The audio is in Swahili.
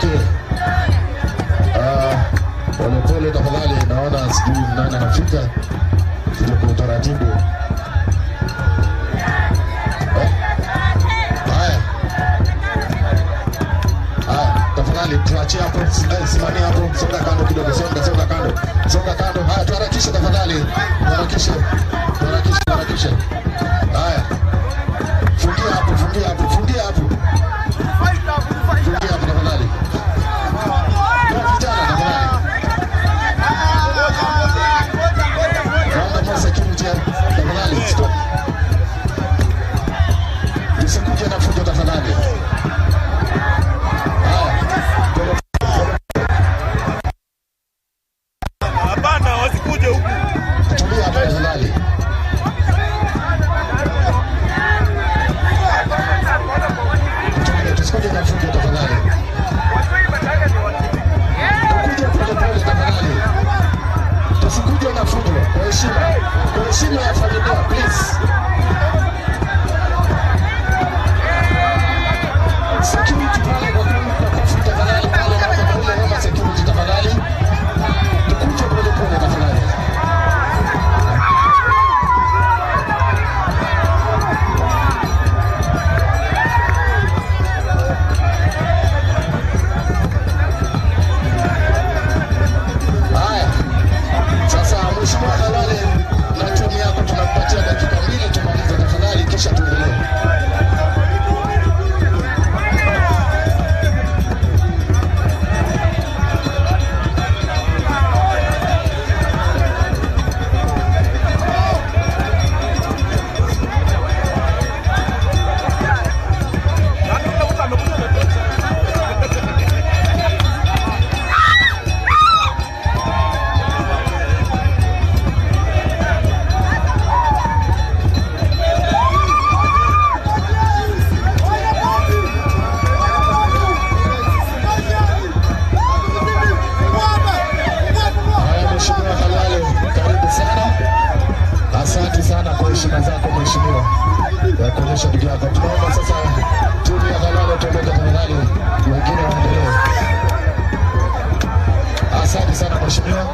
Okay. Polepole tafadhali, naona sijui nani anafika. Tuje kwa utaratibu. Haya. Haya, tafadhali tuachie hapo, simamia hapo, songa kando kidogo, songa kando. Songa kando. Haya, tuharakishe tafadhali. Tuharakishe. Tuharakishe. Haya. Fungia hapo, fungia hapo, fungia hapo. Fungia hapo tafadhali. Vijana tafadhali. Naomba kwa security tafadhali, stop. Tusikuje na fujo tafadhali. Hapana, wasikuje huku. Tulia hapo tafadhali. Tusikuje na fujo tafadhali. Tukuje pole pole tafadhali. Tusikuje na fujo, kwa heshima. Kwa heshima ya familia, please. Security pale kwa kofi tafadhali, pale naomba kule naomba security tafadhali. Tukuje pole pole tafadhali. Haya. Sasa Mheshimiwa Khalwale na timu yako tunakupatia dakika 2 tumalize tafadhali, kisha tuendelee. Haya, Mheshimiwa Khalwale, karibu sana. Asante sana kwa heshima zako mheshimiwa, ya kuonyesha ndugu yako. Tunaomba sasa timu ya Khalwale tuondoke tafadhali, wengine waendelee. Asante sana mheshimiwa.